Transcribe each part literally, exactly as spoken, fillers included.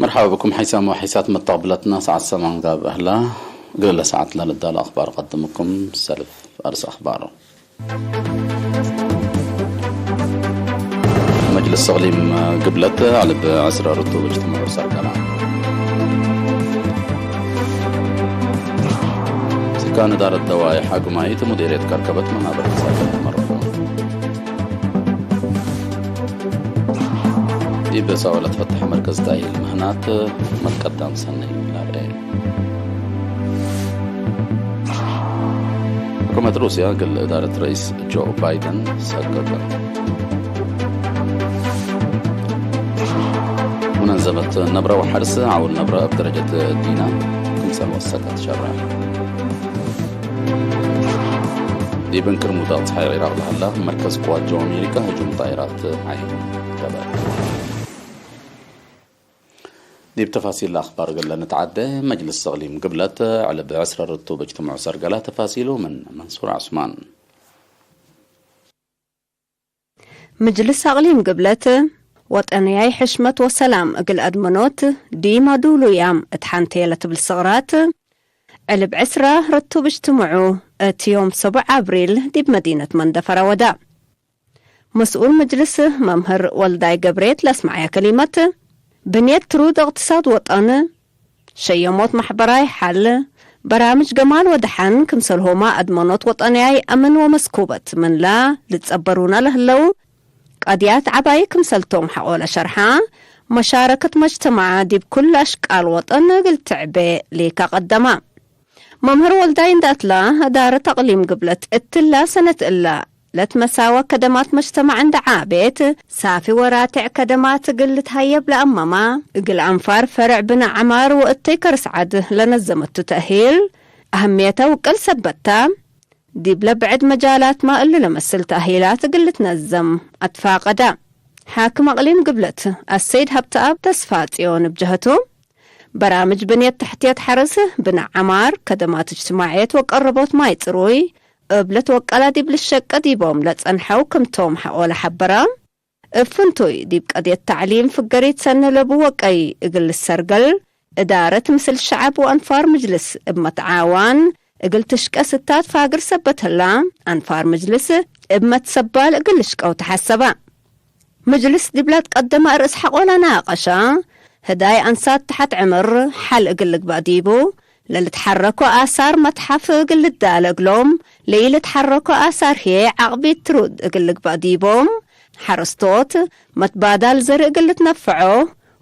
መርሐባ ብኩም ሐይሳም ወሐይሳት መተቅብለትና፣ ሰዓት ሰማን ጋብ አህላ። እግለ ለሰዓት ለልዳለ አኽባር ቀድምኩም ሰልፍ አርስ አኽባር። መጅልስ እቅሊም ግብለት አልብ ዕስረ ርቱብ እጅትማዑ ሰርቀላ። ስካን እዳረት ደዋይሕ አግማይት ሙዲርየት ከርከበት መናበረት ሳልሕ መረፎ። ዲብ ሳወ ለትፈተሐ መርከዝ ተእሂል ምህናት መትቀዳም ሰኒ ለአርኤ። ሕኩመት ሩስያ እግል እዳረት ረኢስ ጆ ባይደን ሰገገ። ሙነዘመት ነብረ ወሐርስ ዓውል ነብረ እብ ደረጀት ዲና ክምሰል ወሰከት ሸርሐ። ዲብ እንክር ሙዳቅ ጸሓይ ዒራቅ ለሀላ መርከዝ ቅዋት ጀው አሜሪካ ህጁም ጣይራት ዐይን ገበአ። ዲብ ተፋሲል ለአኽባር እግል ለንትዓደ፣ መጅልስ እቅሊም ግብለት ዕልብ ዕስረ ርቱብ እጅትምዑ ሰርገላ። ተፋሲሉ ምን መንሱር ዑስማን። ምጅልስ አቅሊም ግብለት፣ ወጠንያይ ሕሽመት ወሰላም እግል አድመኖት ዲማ ዱሉያም እት ሐንቴ ለትብል ስቅራት፣ ዕልብ ዕስራ ርቱብ እጅትምዑ እት ዮም ሰቡዕ አብሪል ዲብ መዲነት መንደፈረ ወዳ። መስኡል ምጅልስ መምህር ወልዳይ ገብሬት ለአስመዐየ ከሊመት፣ ብንየት ትሩድ እቅትሳድ ወጠን፣ ሸየሞት መሕበራይ ሐል፣ በራምጅ ገማል ወደሐን ክምሰልሆማ አድመኖት ወጠንያይ አምን ወመስኩበት ምንላ ልትጸበሩነ ለህለው ቀድያት ዐባይ ክምሰልቶም ሐቆለ ሸርሐ፣ መሻረከት መጅተማዕ ዲብ ኩሉ አሽቃል ወጠን እግል ትዕቤ ሌከ ቀደማ። መምህር ወልዳይ እንደ አትላ፣ እዳረት አቅሊም ግብለት እትላ ሰነት እላ ለትመሳወ ከደማት መጅተማዕ እንደ ዓቤት፣ ሳፊ ወራትዕ ከደማት እግል ልትሀየብ ለአመማ፣ እግል አንፋር ፈርዕ ብነ ዐማር ወእተይ ከርስ ዐድ ለነዘመቱ ተእሂል፣ አህምየተ ውቅል ሰበታ፣ ዲብለ ብዕድ መጃላትመ እሊ ለመስል ተእሂላት እግል ልትነዘም አትፋቀዳ። ሓክም አቅሊም ግብለት አሰይድ ሀብተአብ ተስፋጽዮን እብ ጀሀቱ፣ በራምጅ ብንየት ተሕትየት ሐርስ፣ ብነ ዐማር፣ ከደማት እጅትማዕየት ወቀረቦት ማይ ጽሩይ እብ ልትወቀላ ዲብ ልሸቀ ዲቦም ለጸንሐው ክምቶም ሐቆለ ሐበረ። እብ ፍንቱይ፣ ዲብ ቀድየት ተዕሊም ፍገሪት ሰኒ ለቡ ወቀይ እግል ልሰርገል፣ እዳረት ምስል ሸዐብ ወአንፋር ምጅልስ እብ መትዓዋን እግል ትሽቀ ስታት ፋግር ሰበት ህላ፣ አንፋር ምጅልስ እብ መትሰባል እግል ልሽቀው ተሐሰበ። ምጅልስ ዲብላ ትቀደመ ርእስ ሐቆለ ናቀሸ፣ ህዳይ አንሳት ተሐት ዕምር ሐል እግል ልግበእ ዲቡ፣ ለልትሐረኮ አሳር መትሐፍ እግል ልዳለ እግሎም፣ ለኢልትሐረኮ አሳር ህዬ ዐቅቢት ትሩድ እግል ልግበእ ዲቦም፣ ሐረስቶት መትባዳል ዘርእ እግል ልትነፈዖ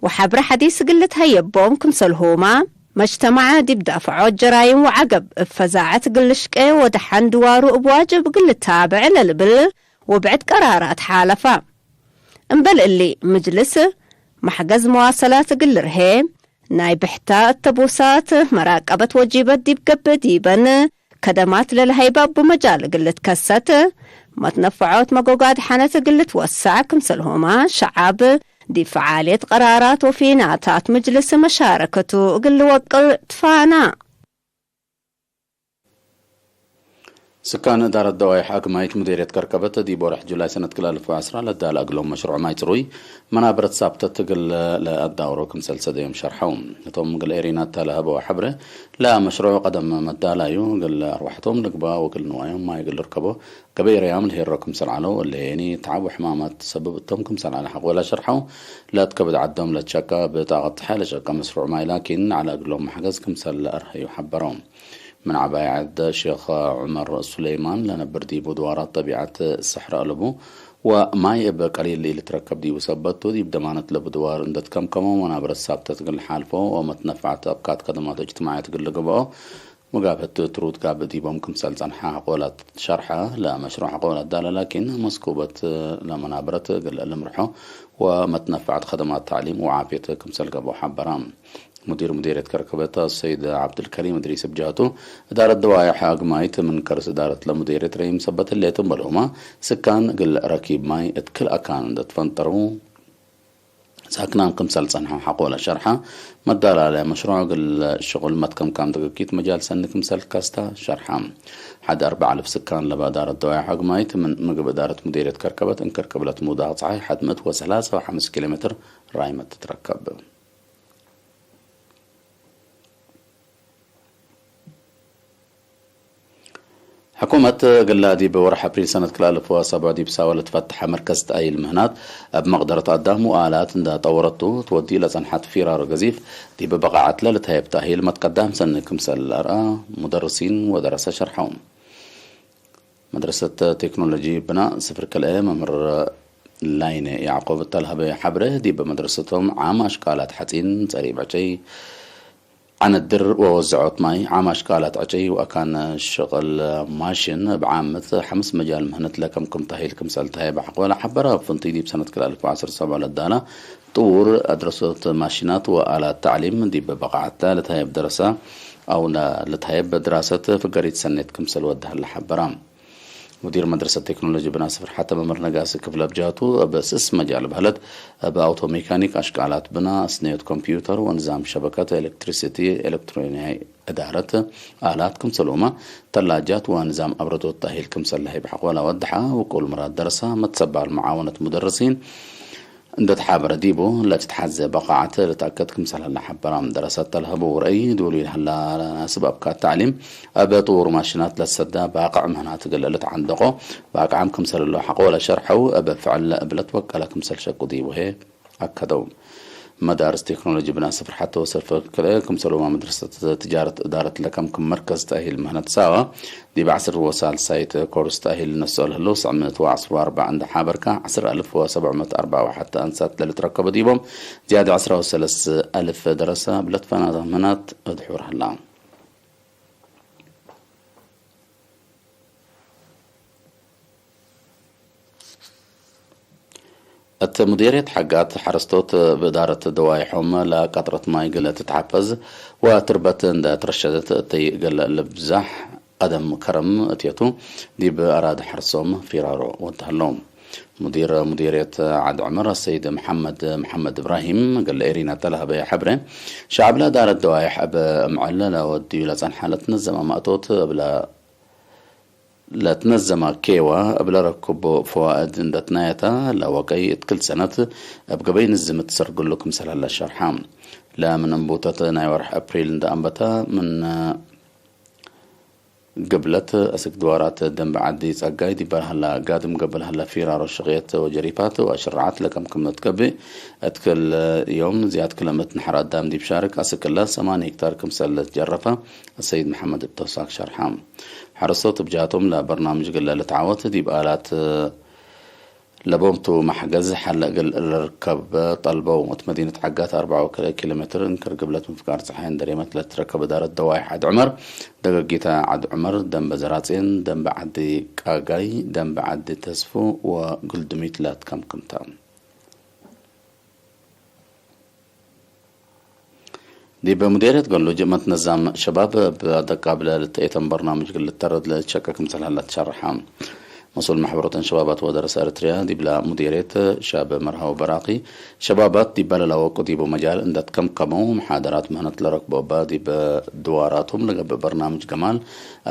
ወሐብረ ሐዲስ እግል ልትሀየቦም ክምሰልሁመ፣ መጅተማዕ ዲብ ዳፍዖት ጀራይም ወዐገብ እብ ፈዛዐት እግል ልሽቄ ወደሐን ድዋሩ እብ ዋጅብ እግል ልታብዕ ለልብል ወብዕድ ቀራራት ሓለፈ። እምበል እሊ፣ ምጅልስ መሕገዝ መዋሰላት እግል ልርሄ፣ ናይ ብሕታ እተቡሳት መራቀበት ወጂበት ዲብ ገብእ ዲበን፣ ከደማት ለለሀይበ እቡ መጃል እግል ልትከሰት፣ መትነፈዖት መጎጋድ ሐነት እግል ልትወሰዕ ክምሰልሁመ፣ ሸዐብ ዲብ ፈዓልየት ቀራራት ወፊናታት ምጅልስ መሻረከቱ እግል ልወቅል ትፋና። ስካን እዳረት ደዋይሕ አግማይት ሙዴርየት ከርከበት፣ ዲብ ወርሕ ጁላይ ሰነት ክልኤ አልፍ ወዐስራ ለዳለ እግሎም መሽሩዕ ማይ ጽሩይ መናበረት ሳብተት እግል ለአዳውሮ ክምሰል ሰደዮም ሸርሐው። ህቶም እግል ኤሪናታ ለሀበው ሐብረ፣ ለመሽሩዕ ቀደም መዳላዩ እግል አርወሐቶም ልግበእ ወእግል ንዋዮም ማይ እግል ልርከቦ ገበይ ረያም ለሄሮ ክምሰል ዐለው፣ እለ ሄኒ ተዐብ ወሕማማት ሰብብ እቶም ክምሰል ዐለ ሐቆላ ሸርሐው። ለእት ከብድ ዐዶም ለትሸቀ ብጣቀት ጸሓይ ለሸቀ መስሩዕ ማይ ላኪን ዐለ እግሎም መሕገዝ ክምሰል ለአርሀዩ ሐበረው። ምን ዐባይ ዐድ ሼክ ዑመር ሱሌማን ለነብር ዲቡ ድዋራት ጠቢዐት ሰሕረ አለቡ ወማይ እብ ቀሊል ኢልትረከብ ዲቡ ሰበት ቱ፣ ዲብ ደማነት ለቡ ድዋር እንደ ትከምከመው መናብረት ሳብተት እግል ሓልፎ ወመትነፈዐት አብካት ከደማት እጅትማዕየት እግል ልግበኦ መጋብህት ትሩድ ጋብእ ዲቦም ክምሰል ጸንሐ ሐቆላት ሸርሐ። ለመሽሩዕ ሐቆላት ዳለ ላኪን መስኩበት ለመናብረት እግል ልምርሖ ወመትነፈዐት ከደማት ተዕሊም ወዓፍየት ክምሰል ገብኦ ሐበረ። ሙዲር ሙዴርየት ከርከበት አሰይድ ዐብዱልከሪም እድሪስ እብ ጀሀቱ፣ እዳረት ደዋይሕ አግማይት ምን ከርስ እዳረት ለሙዴርየት ረይም ሰበት ህሌት እምበልሁመ፣ ስካን እግል ረኪብ ማይ እት ክል አካን እንደ ትፈንጠሩ ሳክናም ክምሰል ጸንሐው ሐቆለ ሸርሐ። መዳላለ መሽሩዕ እግል ሽቁል መትከምካም ድግጊት መጃል ሰኒ ክምሰል ከስታ ሸርሐ። ሐድ አርበዕ አልፍ ስካን ለበ እዳረት ደዋይሕ አግማይት ምን ምግብ እዳረት ሙዴርየት ከርከበት እንክር ቅብለት ሙዳቅ ጸሓይ ሐድ ምእት ወሰላሳ ወሐምስ ኪሎ ሜትር ራይመት ትትረከብ። ሕኩመት እግላ ዲብ ወርሕ አፕሪል ሰነት ክልኤ አልፍ ወሰብዕ ዲብ ሳወ ለትፈትሐ መርከዝ ተአሂል ምህናት፣ እብ መቅደረት አዳም ወአላት እንደ ጠወረቱ ትወዲ ለጸንሐት ፊራሮ ገዚፍ፣ ዲብ በቃዓት ለልትሀየብ ተአሂል መትቀዳም ሰኒ ክምሰል ለአርአ ሙደርሲን ወደረሰ ሸርሐው። መድረሰት ቴክኖሎጂ ብናእ ስፍር ክልኤ መምህር ላይነ ያዕቆብ እተ ለሀበ ሐብሬ፣ ዲብ መድረሰቶም ዓም አሽቃላት ሐጺን፣ ጸሪብ ዕጨይ፣ ዐነድር ወወዘዖት ማይ፣ ዓም አሽቃላት ዕጨይ ወአካን ሽቅል ማሽን እብ ዓመት ሐምስ መጃል ምህነት ለከምክም ተአሂል ክምሰል ተሀየብ ሐቆ ለሐበረ። እብ ፍንቱይ ዲብ ሰነት ክልኤ አልፍ ወዐስር ሰብዕ ለዳላ ጥዉር አድረሶት ማሽናት ወአላት ተዕሊም ዲብ በቃዓት ለልትሀየብ ደረሰ አው ለልትሀየብ ድራሰት ፍገሪት ሰኔት ክምሰል ወደ ሀለ ሐበረ። ሙዲር መድረሰት ቴክኖሎጂ ብናእ ስፍር ሐተ መምህር ነጋሲ ክፍለ ብጃቱ፣ እብ ስስ መጃል በህለት፣ እብ አውቶ ሜካኒክ፣ አሽቃላት ብናእ፣ አስነዮት ኮምፕዩተር ወንዛም ሸበከት፣ ኤሌክትሪሲቲ፣ ኤሌክትሮኒያይ እዳረት አላት ክምሰልሁመ፣ ተላጃት ወንዛም አብረዶት ተአሂል ክምሰል ለሀይብ ሐቆ ለወድሐ፣ ውቁል ምራድ ደረሰ፣ መትሰባል መዓወነት ሙደርሲን፣ እንደ ተሓበረ ዲቡ ለትትሐዜ በቃዕት ልትአከድ ክምሰል ሀለ ሐበረ። ደረሰት ተልሀቡ ረአይ ዱሉይ ለሀላ ናስብ አብካት ተዕሊም እብ ጥዉር ማሽናት ለትሰዳ ባቅዕ ምህናት እግል ልትዓንደቆ ባቅዓም ክምሰል እሉ ሐቆ ለሸርሐው፣ እብ ፍዕል እብ ለትወቀለ ክምሰል ሸቁ ዲቡ ህዬ አከደው። መዳርስ ቴክኖሎጂ ብናእ ስፍር ሐተ ወሰፍ ክልኤ ክምሰልሁመ መድረሰት ትጃረት እዳረት ለከምክም መርከዝ ተእሂል ምህነት ሳዋ፣ ዲብ ዐስር ወሳልሳይት ኮርስ ተእሂል ነስኦ ለህለው፣ ሰዕ ምእት ወዐስር ወአርበዕ እንዴ ሐበርካ፣ ዐስር አልፍ ወሰብዕ ምእት አርበዕ ወሐተ አንሳት ለልትረከቡ ዲቦም፣ ዝያድ ዐስር ወሰለስ አልፍ ደረሰ እብ ለትፈናተ ምህናት እት ሑር ሀላ። እት ሙዴርየት ሐጋት ሐረስቶት እብ እዳረት ደዋይሖም ለቀጥረት ማይ እግል ትትሐፈዝ ወትርበት እንዴ ትረሸደት እተይ እግል ልብዛሕ ቀደም ከረም እቴቱ ዲብ አራድ ሐርሶም ፊራሮ ወድ ሀለው። ሙዲር ሙዴርየት ዐድ ዕመር አሰይድ መሐመድ መሐመድ እብራሂም እግል ኤሪና ተለሀበየ ሐብሬ፣ ሸዐብ ለእዳረት ደዋይሕ እብ እምዕል ለወድዩ ለጸንሐ ለትነዘመ ማእቶት እብለ ለትነዘመ ኬወ እብ ለረክቦ ፈዋእድ እንዴ ትናየተ ለወቀይ እት ክል ሰነት እብ ገበይ ንዝም ትሰርግሉ ክምሰል ሀለ ሸርሐ። ለምን እንቡተት ናይ ወርሕ አፕሪል እንዴ አንበተ ምን ግብለት አስክ ድዋራት ደንበ ዐዲ ጸጋይ ዲበ ለሀለ ጋድም ገብእ ለሀለ ፊራሮ ሽቅየት ወጀሪፋት ወአሽረዓት ለከምክም እት ገብእ፣ እት ክል ዮም ዝያድ ክለ ምእት ነሐር አዳም ዲብ ሻርክ አስክ እለ ሰማንያ ሄክታር ክምሰል ለትጀረፈ አሰይድ መሐመድ እብ ተውሳክ ሸርሐ። ሐረስቶት እብ ጃቶም ለበርናምጅ እግለ ልትዓወት ዲብ አላት ለቦምቱ መሕገዝ ሐለ እግል ልርከብ ጠልበው። እት መዲነት ዐጋት አርበዕ ወክልኤ ኪሎ ሜትር እንክር ግብለት ምፍቃር ጸሓይ እንዴ ሬመት ለትትረከብ እዳረት ደዋይሕ ዐድ ዑመር፣ ደገጊተ ዐድ ዑመር፣ ደንበ ዘራጼን፣ ደንበ ዐዲ ቃጋይ፣ ደንበ ዐዲ ተስፉ ወግልድሚት ለትከምክም ተ። ዲብ ሙዴርየት ገሉጅ መትነዛም ሸባብ እብ አደቃብ ለልትአየተም በርናምጅ እግል ልተረድ ለልትሸቀ ክምሰል ሀለ ትሸርሐ። መስኡል መሕበሮተን ሸባባት ወደረሰ ኤረትርያ ዲብለ ሙዴርየት ሻብ መርሃዊ በራቂ፣ ሸባባት ዲበ ለለወቁ ዲቡ መጃል እንዴ ትከምከመው፣ መሓደራት ምህነት ለረክቦ እበ ዲብ ድዋራቶም ለገብእ በርናምጅ ገማል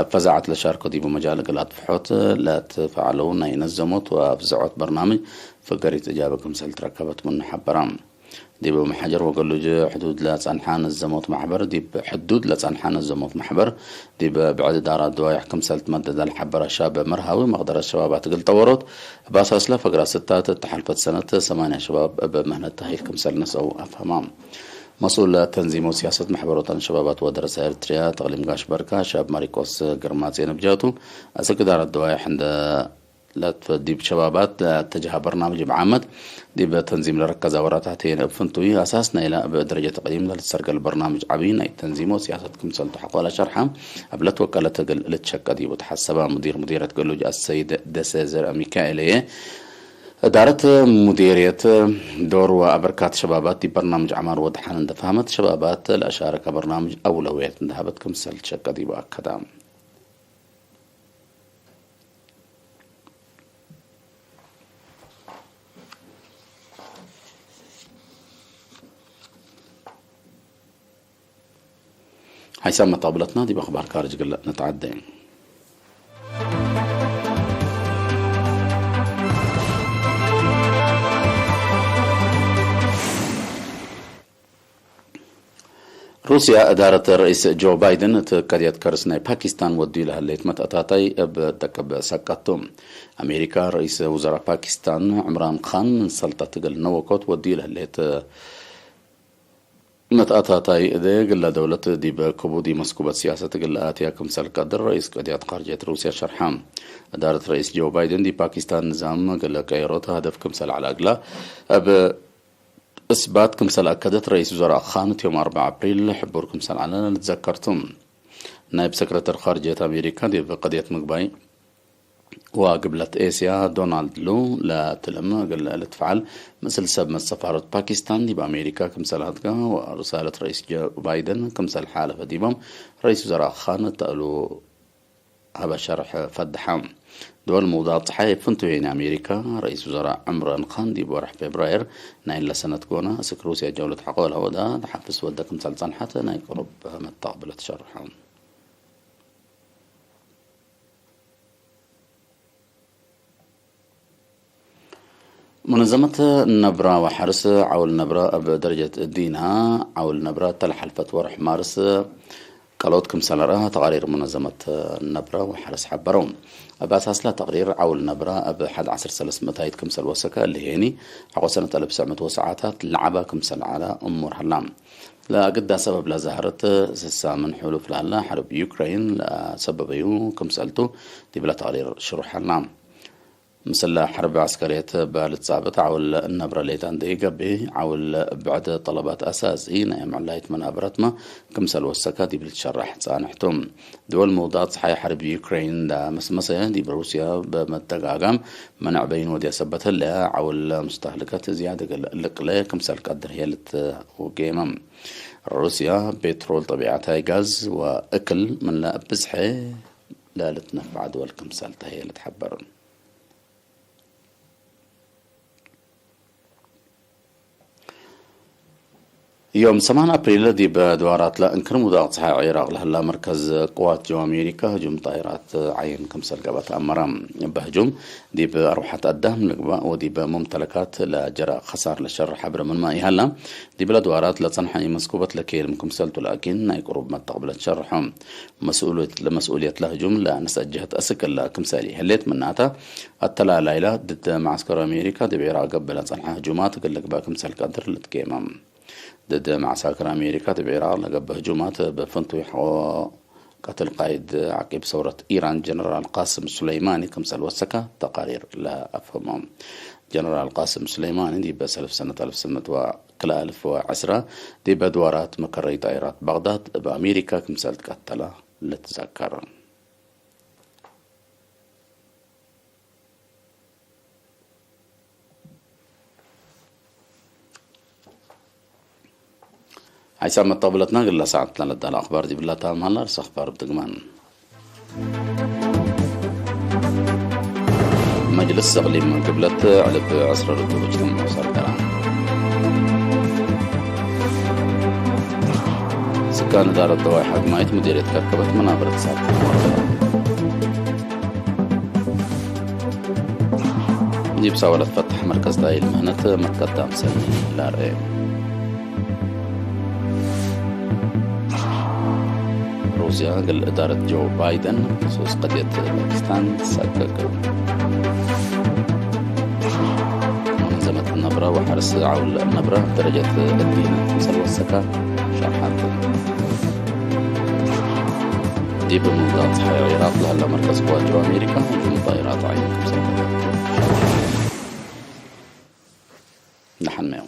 እብ ፈዛዐት ለሻርኮ ዲቡ መጃል እግል አድፍሖት ለትፈዐለው ናይ ነዘሞት ወአፍዝዖት በርናምጅ ፍገሪት እጃበ ክምሰል ትረከበት ምኑ ሐበረ። ዲብ መሓጀር ወገሉጅ ሕዱድ ለጸንሐ ነዘሞት መሕበር፣ ዲብ ሕዱድ ለጸንሐ ነዘሞት መሕበር፣ ዲብ ብዕድ እዳራት ደዋይሕ ክምሰል ትመደደ ለሐበረ ሻብ መርሃዊ መቅደረት ሸባባት እግል ጠወሮት፣ እብ አሳስለ ፈግራት ስታት እት ሐልፈት ሰነት ሰማንያ ሸባብ እብ ምህነት ተእሂል ክምሰል ነስአው አፍሀማ። መስኡል ተንዚም ወሲያሰት መሕበሮተን ሸባባት ወደረሰ ኤረትርያ ተቅሊም ጋሽ በርካ፣ ሻብ ማሪቆስ ግርማጼ ነብጃቱ፣ አስክ እዳረት ደዋይሕ እንደ ለትፈ-፣ ዲብ ሸባባት ለአተጀሀ በርናምጅ እብ ዓመት፣ ዲብ ተንዚም ለረከዘ ወራታት ህዬ እብ ፍንቱይ አሳስ ናይላ እብ ደረጀት እቅሊም ለልትሰርገል በርናምጅ ዐቢ ናይ ተንዚም ወሲያሰት ክምሰልቱ ሐቆለ ሸርሐ፣ እብ ለትወቀለት እግል ልትሸቀ ዲቡ ተሐሰበ። ሙዲር ሙዴርየት ገሉጅ አሰይድ ደሴ ዘርአሚካኤል ህዬ፣ እዳረት ሙዴርየት ዶር ወአበርካት ሸባባት ዲብ በርናምጅ ዐማር ወደሓን እንዴ ፈሀመት፣ ሸባባት ለአሻረከ በርናምጅ አውለውየት እንዴ ሀበት ክምሰል ትሸቀ ዲቡ አከደ። ሓይሳም መጣብለትና ዲብ አኽባር ካርጅ እግል ነትዐዴ። ሩስያ፣ እዳረት ረኢስ ጆ ባይደን እት ቀድየት ከርስ ናይ ፓኪስታን ወድዩ ለህሌት መትአታታይ እብ ደቅብ ሰቀቱ። አሜሪካ፣ ረኢስ ውዘራእ ፓኪስታን ዕምራን ካን ምን ሰልጠት እግል ነወኮት ወድዩ ለህሌት መትአታታይ እዴ፣ እግለ ደውለት ዲብ ክቡድ ኢመስኩበት ሲያሰት እግል ለአትያ ክምሰል ቀድር ረኢስ ቀድየት ካርጅየት ሩስያ ሸርሐ። እዳረት ረኢስ ጆ ባይደን ዲብ ፓኪስታን ንዛም እግል ቀየሮት ሀደፍ ክምሰል ዐለ እግላ እብ እስባት ክምሰል አከደት ረኢስ ውዘራእ ካን እት ዮም አርበዕ አፕሪል ሕቡር ክምሰል ዐለ ልትዘከር ቱ። ናይብ ሰክረተር ካርጅየት አሜሪካ ዲብ ቀድየት ምግባይ ወግብለት ኤስያ ዶናልድ ሉ፣ ለትልም እግል ልትፈዐል ምስል ሰብ መሰፋረት ፓኪስታን ዲብ አሜሪካ ክምሰል ሀድገ ወርሳለት ረኢስ ጆ ባይደን ክምሰል ሓለፈ ዲቦም ረኢስ ውዘራእ ካን እተ እሉ ሀበ ሸርሕ ፈትሐ። ድወል ምውዳቅ ጸሓይ እብ ፍንቱይ ሄኒ አሜሪካ፣ ረኢስ ውዘራእ ዕምራን ካን ዲብ ወርሕ ፌብራየር ናይለ ሰነት ጎነ፣ እስክ ሩስያ ጀውለት ሐቆ ለወዳ ተሓፍስ ወደ ክምሰል ጸንሐት ናይ ቅሩብ መተቅብለት ሸርሐ። ሙነዘመት ነብረ ወሐርስ ዐውል ነብረ እብ ደረጀት እዲና ዐውል ነብረ እተ ለሐልፈት ወርሕ ማርስ ቀሎት ክምሰል ረአ ተቃሪር ሙነዘመት ነብረ ወሐርስ ሐበረው። እብ አሳስለ ተቅሪር ዐውል ነብረ እብ ሐድ ዐስር ሰለስ ምእታይት ክምሰል ወሰከ እሊ ሄኒ ሐቆ ሰነት አልፍ ትሰዕ ምእት ወሰዓታት ለዐበ ክምሰል ዐለ እሙር ሀላ። ለአግዳሰ እብ ለዛህረት ስሳ ምን ሕሉፍ ለሀለ ሐርብ ዩክሬን ለሰበበዩ ክምሰልቱ ዲብለ ተቅሪር ሽሩሕ ሀላ። ምስለ ሐርብ ዐስከርየት እበ ልትጻብጥ ዐውል ነብረ ሌጠ እንዴ ኢገብእ፣ ዐውል ብዕድ ጠለባት አሳሲ ናይ አምዕላይት መናበረትመ ክምሰል ወሰከ ዲብ ልትሸረሕ ጻንሕ ቱ። ድወል ምውዳቅ ጸሓይ ሐርብ ዩክሬን ለመስመሰ ዲብ ሩስያ በመደጋጋም መነዕ በይን ወድያ ሰበት ህለ፣ ዐውል ሙስተህልከት ዝያድ እግል ልቅለ ክምሰል ቀድር ህዬ ልትውጌመ። ሩስያ ቤትሮል ጠቢዐታይ፣ ጋዝ ወእክል ምንለ ብዝሐ ለልትነፈዐ ድወል ክምሰል ተ ህዬ ልትሐበር። ዮም ሰማን አፕሪል ዲብ ድዋራት ለእንክር ምውዳቅ ጸሓይ ዒራቅ ለህላ መርከዝ ቅዋት ጀው አሜሪካ ህጁም ጣይራት ዐይን ክምሰል ገብአ ተአመረ። እበ ህጁም ዲብ አርወሐት አዳም ልግባእ ወዲብ ሙምተለካት ለጀረ ከሳር ለሸርሕ ሐብር ምንመ ኢሀላ፣ ዲብለ ድዋራት ለጸንሐ ኢመስኩበት ለኬልም ክምሰልቱ ላኪን ናይ ቅሩብ መተቅብለት ሸርሖ። መስኡልየት ለመስኡልየት ለህጁም ለነስአት ጀህት አስክ እለ ክምሰል ኢህሌት ምናተ፣ አተላላይላ ድድ መዓስከር አሜሪካ ዲብ ዒራቅ ገብእ ለጸንሐ ህጁማት እግል ልግበእ ክምሰል ቀድር ልትጌመ። ድድ መዓስከር አሜሪካ ዲብ ዒራቅ ለገብእ ህጁማት እብ ፍንቱይ ሐቆ ቀትል ቃይድ ዐቂብ ሰውረት ኢራን ጀነራል ቃስም ሱለይማኒ ክምሰል ወሰከ ተቃሪር ለአፍህሞ። ጀነራል ቃስም ሱለይማኒ ዲብ ሰልፍ ሰነት አልፍ ስምንት ወክልኤ አልፍ ወዐስረ ዲብ ድዋራት መከረይ ጣይራት ባግዳድ እብ አሜሪካ ክምሰል ትቀተለ ልትዘከር። ሐይሳም መተቅብለትና እግለ ሰዓት ለነዳለ አክባር ዲብላ ታምሃላ። ርስ አክባር እብ ድግማን። መጅልስ እቅሊም ግብለት ዕልብ ዕስረ ርቱብ እጅትምዑ ሰርከረ። ስካን እዳረት ደዋይ ሐክማይት ሙዲርየት ከርከበት መናበረት ሳት ዲብ ሳወለት ፈትሕ መርከዝ ዳይል ምህነት መትቀዳም ሰኒ ላርኤ። ሩስያ እግል እዳረት ጆ ባይደን ክሱስ ቀድየት ፓኪስታን ትሳቀቅ። ሙነዘመት ነብረ ወሐርስ ዐውል ነብረ ደረጀት እዲነ ክምሰል ወሰከ ሸርሐት። ዲብ ምውዳቅ ጸሓይ ዒራቅ ለሀለ መርከዝ ቅዋት ጀው አሜሪካ ህጁም ጣይራት ዐይን ክምሰል ገብአ። ደሐንመዩ።